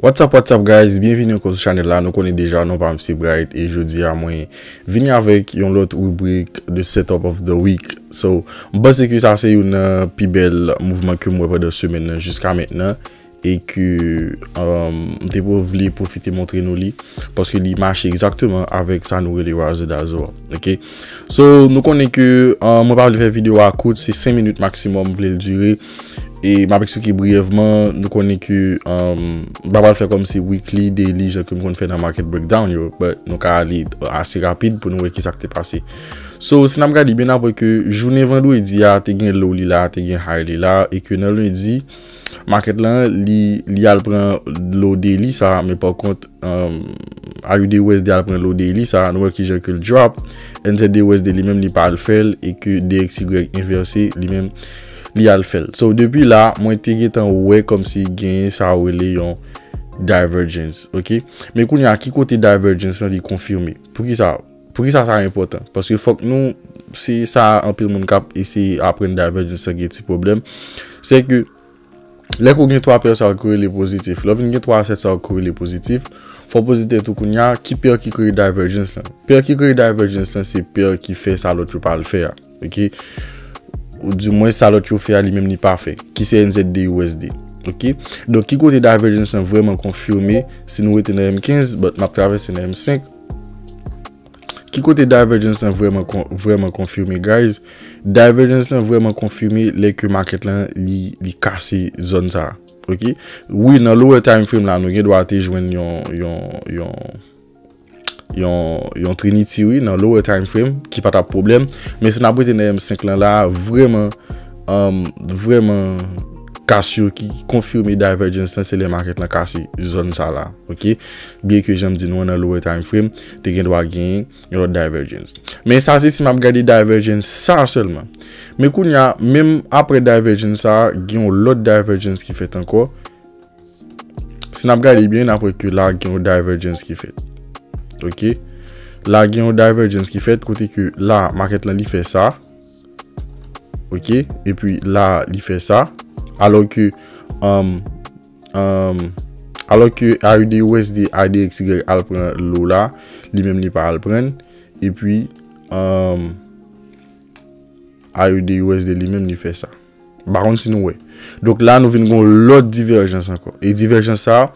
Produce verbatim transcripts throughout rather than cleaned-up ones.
What's up, what's up, guys? Byenvini ankò sou chanèl la. Nou konnen deja non pa m se Bright e jodi a mwen vini avèk yon lòt ribrik The Setup of the Week. So, m panse ke sa se youn nan pi bèl mouvman ke m wè pandan semèn nan jiska mentnan e ke um, m te pou vle pwofite montre nou li paske li mache egzakteman avèk sa nou rele Razzle Dazzle. Ok? So, nou konnen ke um, mwen pa vle fè videyo a kout, se senk minit maksimòm m vle l dire. E m ap eksplike briyèvman, nou konnen ke um, m pa pral fè kòmsi weekly, daily, jan ke m konn fè nan market breakdown yo, but nou ka ale ase rapid pou nou wè kisa k te pase. So, si n ap gade byen apre ke jounen vandredi a te gen low li la, te gen high li la, e ke nan lendi, market lan, li, li al pran low daily sa, men pa kont, um, A U D U S D al pran low daily sa, nou wè kijan ke l drop, N Z D U S D li menm li pa al fè l, e ke D X Y envèse, li menm li al fè l. So, depi la, mwen te gentan wè kòmsi genyen sa yo rele yon divergence, ok? Men kounye a, ki kote divergence lan li konfime? Poukisa? Poukisa sa enpòtan? Paske fòk nou, se sa anpil moun k ap eseye aprann divergence lan gen ti pwoblèm. Se ke lè ke w gen twa pè sa yo ki rele pozitif, lè w vin gen twa asèt sa yo ki rele pozitif, fò w poze tèt ou kounye a, ki pè ki kreye divergence lan? Pè ki kreye divergence lan, se pè ki fè sa lòt yo pa al fè a. Ok? Ou di mwen sa lòt yo fè a, li menm li pa fè. Ki se N Z D U S D. Ok? Donk, ki kote divergence lan vrèman konfime, si nou rete nan M kenz, but m ap travèse nan M senk. Ki kote divergence lan vrèman kon, vrèman konfime, guys? Divergence lan vrèman konfime lè ke market lan li, li kase zòn sa a. Ok? Wi, nan lower time frame la, nou gen dwa te jwenn yon, yon, yon, yon, yon Trinity, wi, nan lower time frame, ki pa t ap pwoblèm. Men si n ap rete nan M senk lan la, vrèman, um, vrèman, kas yo ki konfime divergence lan, se lè market lan kase zòn sa la. Ok? Byen ke jan m di nou an nan lower time frame, te gen dwa genyen yon lòt divergence. Men sa se si m ap gade divergence sa sèlman. Men kounye a, menm apre divergence sa, gen yon lòt divergence ki fèt ankò. Si n ap gade byen, n ap wè ke la gen yon divergence ki fèt. Ok? La gen yon divergence ki fèt kote ke la, market lan li fè sa. Ok? Epi la, li fè sa. Alò ke, um, um, alò ke A U D U S D, A D X Y al pran low la, li menm li pa al pran. Epi, um, A U D U S D li menm li fè sa. M pa konn si nou wè. Donk la, nou vin gen yon lòt divergence ankò. E divergence sa,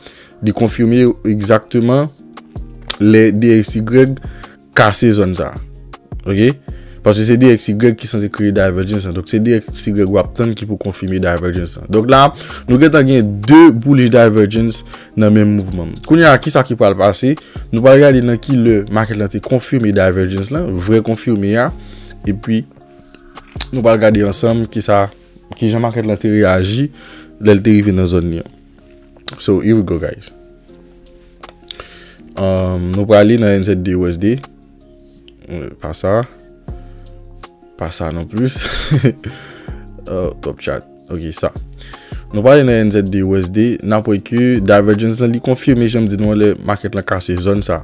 li konfime egzakteman lè D X Y kase zòn sa. Ok? Paske se D X Y ki sanse kreye divergence lan. Donk se D X Y w ap tann ki pou konfime divergence lan. Donk la, nou gentan gen de bullish divergence nan menm mouvman. Kounye a, kisa ki pral pase? Nou pral gade nan ki lè market lan te konfime divergence lan, vrè konfime a. Epi, nou pral gade ansanm kisa, kijan market lan te reyaji lè l te rive nan zòn li an. So, here we go, guys. Um, nou prale nan N Z D U S D. Euh, pa sa. Pa sa non plus. Uh, top chart. Ok, sa. Nou prale nan N Z D U S D. N ap wè ke divergence lan li konfime, jan m di nou an, lè market lan kase zòn sa.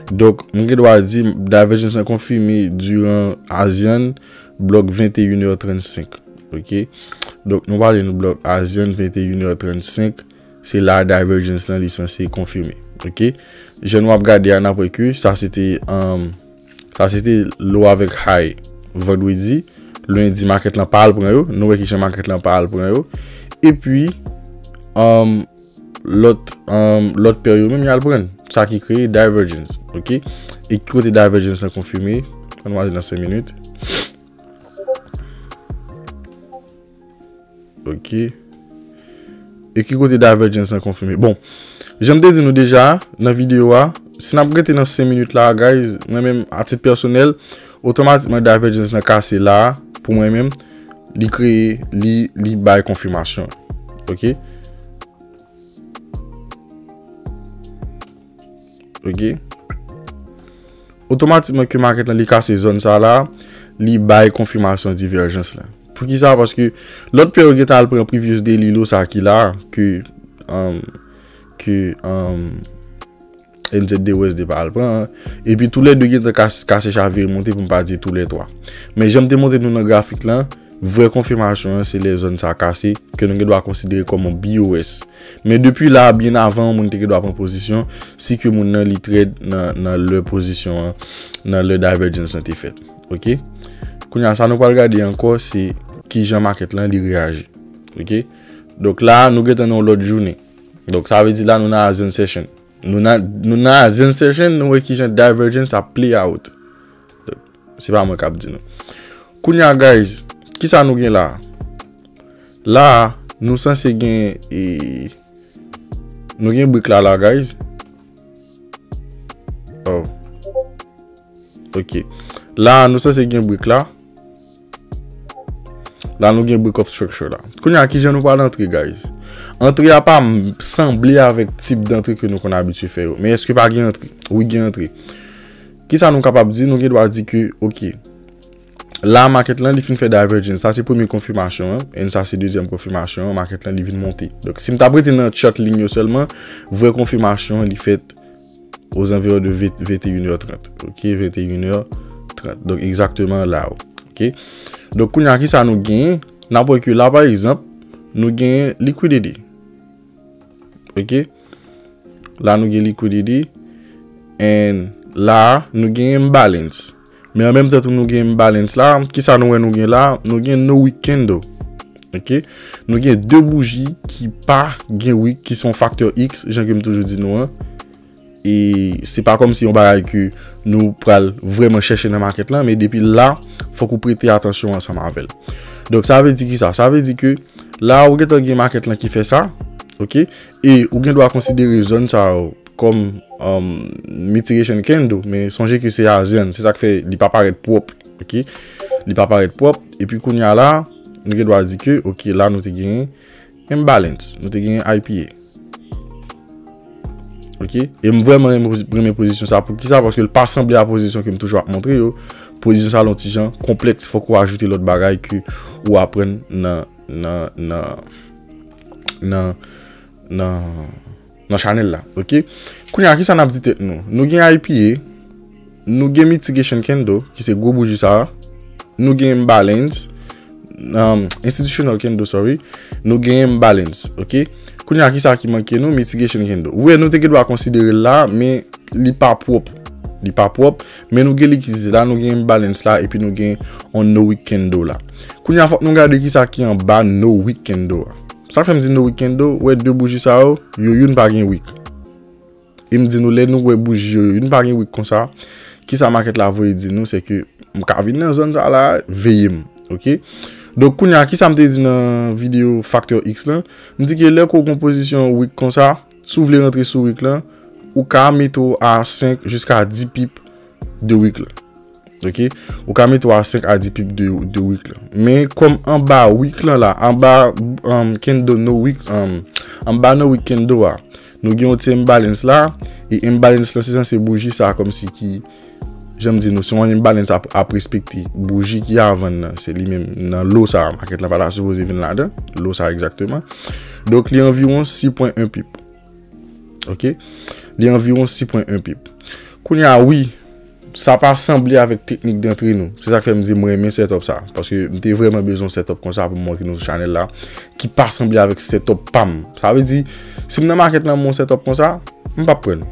Donk, mwen gen dwa di divergence lan konfime diran ASIAN blòk venteyen è trannsenk. Ok? Donk, nou prale nan blòk ASIAN venteyen è trannsenk. Se la divergence lan li sanse konfime. Ok? Jan nou ap gade a, n ap wè ke sa se te, um, sa se te low avèk high vandredi. Lendi, market lan pa al pran yo. Nou wè kijan market lan pa al pran yo. Epi, um, lòt, um, lòt pè yo menm y al pran. Sa ki kreye divergence. Ok? E ki kote divergence lan konfime? Ann ale nan senk minit. Ok. E ki kote divergence lan konfime? Bon, jan m te di nou deja nan videyo a, si n ap rete nan senk minit la, guys, mwen menm, a tit pèsonèl, otomatikman divergence lan kase la, pou mwen menm, li kreye, li, li bay konfimasyon. Ok? Ok? Otomatikman ke market lan li kase zòn sa la, li bay konfimasyon divergence lan. Poukisa? Paske lòt pè yo gentan al pran previous daily low sa ki la, ke, um, ke, um, N Z D U S D pa al pran. Epi toulède gentan kas-, kase chavire monte pou m pa di toulètwa. Men jan m te montre nou nan grafik lan, Vrè konfimasyon an, se lè zòn sa kase, ke nou gen dwa konsidere kòm yon B O S. Men depi la, byen avan yon moun te gen dwa pran pozisyon, si ke moun nan li trade nan, nan lè pozisyon an, nan lè divergence lan te fèt. Ok? Kounye a, sa nou pral gade ankò, se kijan market lan li reyaji. Ok? Donk la, nou gentan nan yon lòt jounen. Donk sa vle di la, nou nan a Zen Session. Nou nan, nou nan a Zen Session, nou wè kijan divergence ap play out. Donk, se pa mwen k ap di nou. Kounye a, guys, kisa nou gen la? La, nou sanse gen, e, nou gen brick la, la, guys. Oh. Ok. La, nou sanse gen brick la. La, nou gen brick of structure la. Kounye a, kijan nou pral antre, guys? Antre a pa m-, sanble avèk tip dantre ke nou konn abitye fè yo. Men èske pa gen antre? Wi, gen antre. Kisa nou kapab di? Nou gen dwa di ke, ok, la, market lan, li fin fè divergence. Sa, se premye konfimasyon an. And sa, se dezyèm konfimasyon an. Market lan, li vin monte. Donk, si m t ap rete nan chart liy yo sèlman, vrè konfimasyon an, li fèt ozanviwon de venteyen è trant. Ok, venteyen è trant. Donk, egzakteman la. Ok. Donk, kounye a, kisa nou genyen? N ap wè ke la, pa egzanp, nou genyen liquidity. Ok. La, nou gen liquidity. And la, nou gen imbalance. Men an menm tan tou nou gen imbalance la, kisa nou wè nou gen la? Nou gen no wick candle. Ok? Nou gen de bouji ki pa gen wick, ki se yon faktè X, jan ke m toujou di nou an. E se pa kòmsi yon bagay ke nou pral vrèman chèche nan market lan, men depi la, fòk ou prete atansyon ansanm avè l. Donk, sa vle di kisa? Sa vle di ke la, ou gentan gen market lan ki fè sa, ok? E ou gen dwa konsidere zòn sa yo kòm, um, mitigation candle, men sonje ke se a zen, se sa k fè li pa parèt pwòp, ok? Li pa parèt pwòp, epi kounye a la, nou gen dwa di ke, ok, la nou te gen imbalance, nou te gen I P A. Ok? E m vrèman renmen pozi-, renmen pozisyon sa. Poukisa? Paske l pa sanble a pozisyon ke m toujou ap montre yo. Pozisyon sa l yon ti jan konplèks, fòk ou ajoute lòt bagay ke ou aprann nan, nan, nan, nan, nan, nan chanèl la, ok? Kounye a, kisa n ap di tèt nou? Nou gen I P A, nou gen mitigation candle, ki se gwo bouji sa a, nou gen imbalance, um, institutional candle, sorry, nou gen imbalance, ok? Kounye a, kisa ki manke nou? Mitigation candle. Ou wè, nou te gen dwa konsidere l la, men li pa pwòp. Li pa pwòp, men nou gen likidite la, nou gen imbalance la, epi nou gen on no wick candle la. Kounye a, fòk nou gade kisa ki anba no wick candle a. Sa k fè m di no wick candle, ou wè de bouji sa yo, yo youn pa gen wick. E m di nou, lè nou wè bouji yo, yo youn pa gen wick konsa, kisa market la voye di nou, se ke m ka vin nan zòn sa la, veye m, ok? Donk, kounye a, kisa m te di nan videyo faktè X lan? M di ke lè ke w gon pozisyon wick konsa, si w vle rantre sou wick lan, ou ka mete w a senk jiska dis pip de wick lan. Ok? Ou ka mete w a senk a dis pip de, de wick lan. Men kòm anba wick lan la, anba, um, candle no wick, um, anba no wick candle a, nou gen yon ti imbalance la, e imbalance lan se sanse bouji sa kòmsi ki, jan m di nou, se yon imbalance ap, ap respekte. Bouji ki avan nan, se li menm nan lo sa, market lan pa ta sipoze vin ladan, lo sa egzakteman. Donk, li anviwon sis pwen en pip. Ok? Li anviwon sis pwen en pip. Kounye a, wi, sa pa sanble avèk teknik dantre nou. Se sa k fè m di m renmen setup sa. Paske m te vrèman bezwen setup konsa pou m montre nou sou chanèl la, ki pa sanble avèk setup pa m. Sa vle di, si m nan market lan, m wè yon setup konsa, m p ap pran l.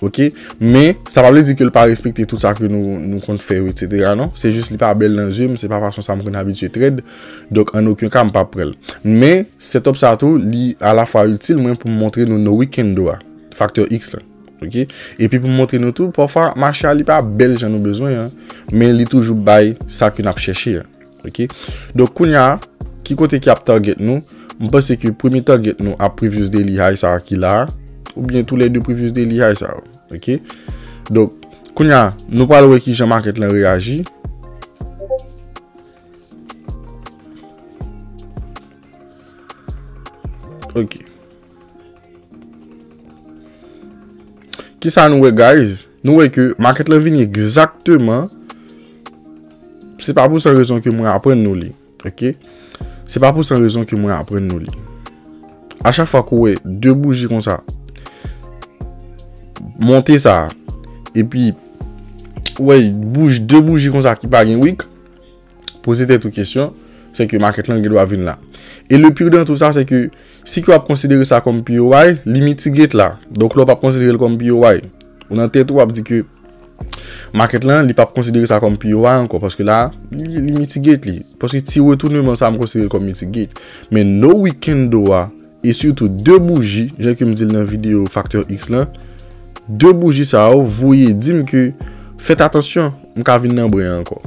Ok? Men, sa pa vle di ke l pa respekte tout sa ke nou, nou konn fè yo, etsetera non. Se jis li pa bèl nan zye m, se pa fason sa m konn abitye trade. Donk, an okenn ka, m p ap pran l. Men, setup sa tou, li alafwa itil mwen pou m montre nou no wick candle a, faktè X lan. Ok? Epi pou m montre nou tou, pafwa, mache a li pa bèl jan nou bezwen an, men li toujou bay sa ke n ap chèche an. Ok? Donk, kounye a, ki kote ki ap target nou? M panse ke premye target nou ap previous daily high sa a ki la a, oubyen tou lè de previous daily high sa yo. Ok? Donk, kounye a, nou pral wè kijan market lan reyaji. Ok. Kisa nou wè, guys? Nou wè ke market lan vini egzakteman. Se pa pou san rezon ke mwen aprann nou li. Ok? Se pa pou san rezon ke mwen aprann nou li. A chak fwa ke w wè de bouji konsa, monte sa, epi, w wè bouj-, de bouji konsa ki pa gen wick, poze tèt ou kesyon, se ke market lan gen dwa vin la. E le pire dans tout sa, se ke si ke w ap konsidere sa kòm P O I, li mitigate la. Donk, lè w p ap konsidere l kòm P O I, ou nan tèt ou, w ap di ke market lan, li p ap konsidere sa kòm P O I ankò, paske la, li, li mitigate li. Paske ti retournement sa, m konsidere l kòm mitigate. Men no wick candle a, e sitou de bouji, jan ke m di l nan videyo Factor X lan, de bouji sa yo voye di m ke fèt atansyon, m ka vin nan bren an ankò.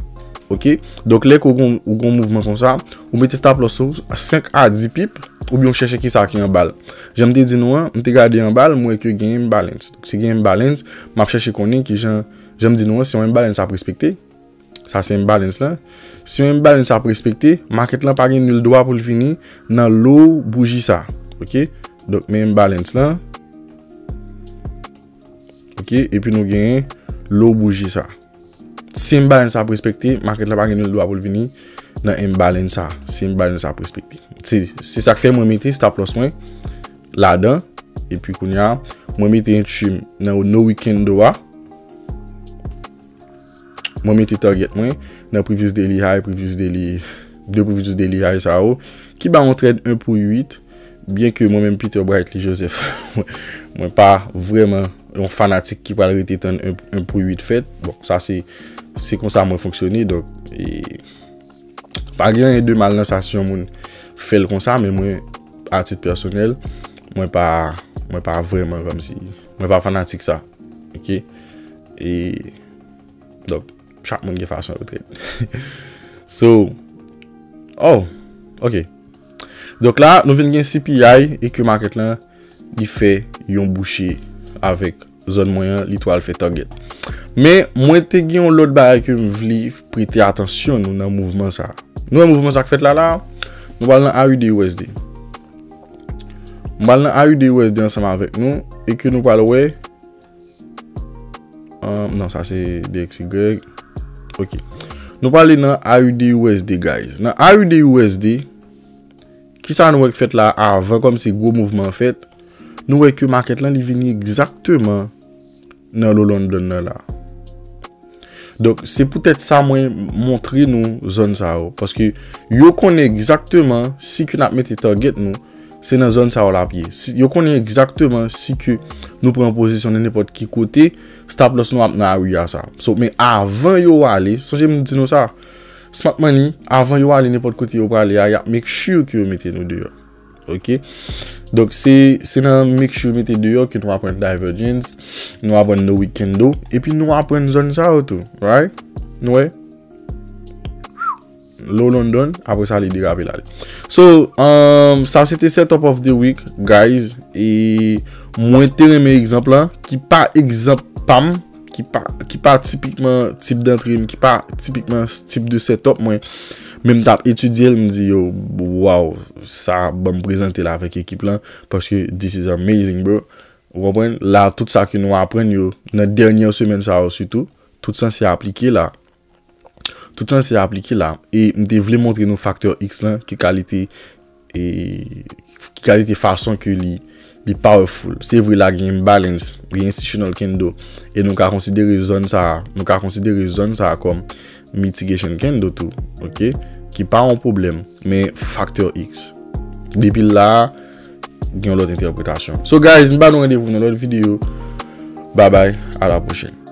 Ok? Donk, lè ke w gon, ou gon mouvman konsa, ou mete stop loss ou senk a dis pip, oubyen w chèche kisa ki anba l. Jan m te di nou an, m te gade anba l, m wè ke gen imbalance. Donk, si gen imbalance, m ap chèche konnen kijan, jan m di nou an, se yon imbalance ap respekte. Sa se imbalance lan. Si yon imbalance ap respekte, market lan pa gen nil dwa pou l vini nan low bouji sa. Ok? Donk, men imbalance lan. Ok? Epi nou gen low bouji sa. Si imbalance ap respekte, market lan pa gen nil dwa pou l vini nan imbalance sa. Si imbalance ap respekte. Se, se sa k fè mwen mete stop loss mwen ladan. Epi kounye a, mwen mete entry m nan no wick candle a. Mwen mete target mwen nan previous daily high, previous daily, de previous daily high sa yo, ki ba yon trade en pou uit, byen ke mwen menm Peter Brightly Joseph, mwen, mwen pa vrèman yon fanatik ki pral rete tann en, en pou uit fèt. Bon, sa se, se konsa mwen fonksyone, donk, e, pa gen anyen de mal nan sa si yon moun fè l konsa, men mwen, a tit pèsonèl, mwen pa, mwen pa vrèman kòmsi, mwen pa fanatik sa. Ok? E, donk, chak moun gen fason yo trade. So, oh, ok. Donk la, nou vin gen C P I e ke market lan, li fè yon bouche avèk zòn mwen an, li tou al fè target. Men, mwen te gen yon lòt bagay ke m vle prete atansyon nou nan mouvman sa. Nou wè mouvman sa k fèt la la, nou pral nan A U D U S D. M pral nan A U D U S D ansanm avèk nou, e ke nou pral wè, um, non, sa se D X Y. Ok. Nou pral nan A U D U S D, guys. Nan A U D U S D, kisa nou wè k fèt la avan kòmsi gwo mouvman an fèt? Nou wè ke market lan, li vini egzakteman nan low London nan la. Donk, se poutèt sa mwen montre nou zòn sa yo. Paske yo konnen egzakteman si ke n ap mete target nou, se nan zòn sa yo l ap ye. Si, yo konnen egzakteman si ke nou pran pozisyon nan nenpòt ki kote, stop loss nou ap nan area sa. So, men avan yo ale, sonje m di nou sa, smart money, avan yo ale nenpòt kote yo prale a, y ap make sure ke yo mete nou deyò. Ok? Donk, se, se nan make sure mete deyò ke nou aprann divergence, nou aprann no wick candle, epi nou aprann zòn sa yo tou, right? Nou wè? Low London, apre sa, li derape l ale. So, um, sa se te setup of the week, guys. E mwen te renmen egzanp lan, ki pa egzanp pa m, ki pa, ki pa tipikman tip dantre m, ki pa tipikman tip de setup mwen. Men m t ap etidye l, m di, yo, waw, sa ban m prezante l avèk ekip lan, paske this is amazing, bro. Ou konprann? La, tout sa ke nou aprann yo, nan dènye semèn sa yo sitou, tout sanse aplike la. Tout sanse aplike la. E m te vle montre nou Factor X lan, ki kalite, e, ki kalite fason ke li, li powerful. Se vre la gen imbalance, gen institutional candle. E nou ka konsidere zòn sa, nou ka konsidere zòn sa kòm mitigation candle tou, ok? Ki pa yon pwoblèm, men Factor X. Depi la, gen yon lòt entèpretasyon. So guys, m ba nou randevou nan lòt videyo. Bye bye, à la prochaine.